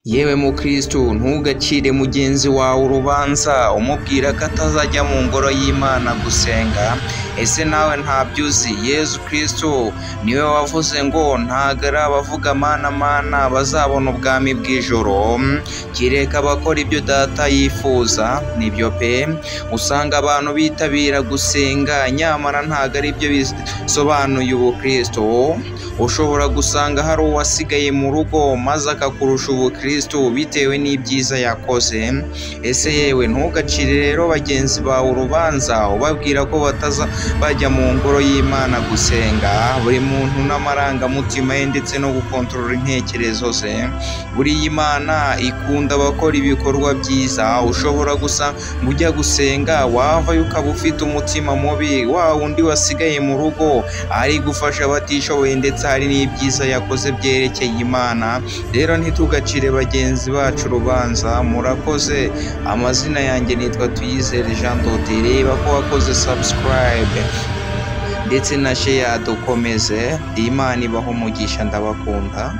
Yewe mukristu, ntugacire mugenzi wawe urubanza umubwira ko atazajya mu ngoro y'Imana gusenga. Ese nawe ntabyo uzi? Yezu Kristu niwe wavuze ngo ntago ari abavuga mana mana bazabona ubwami bw'ijoro, kireka abakora ibyo data yifuza. Nibyo pe, usanga abantu bitabira gusenga nyamara ntago ari byo bisobanuye ubukristo. Ushobora gusanga hari uwasigaye mu rugo maze akakurusha ubukristo bitewe n'ibyiza yakoze. Ese yewe, ntugacire rero bagenzi bawe urubanza ubabwira ko bataza bajya mu ngoro y'Imana gusenga. Buri muntu n'amarangamutima ye ndetse no gukontorora intekerezo ze. Buriya Imana ikunda abakora ibikorwa byiza. Ushobora gusa ngo ujya gusenga wavayo ukaba ufite umutima mubi, wa wundi wasigaye mu rugo ari gufasha abatishoboye ndetse hari n'ibyiza yakoze byerekeye Imana. Rero ntitugacire bagenzi bacu urubanza. Murakoze. Amazina yanjye nitwa Tuyizere Jean Dodi. Reba ko wakoze subscribe ndetse na share, dukomeze. Imana ibahe umugisha, ndabakunda.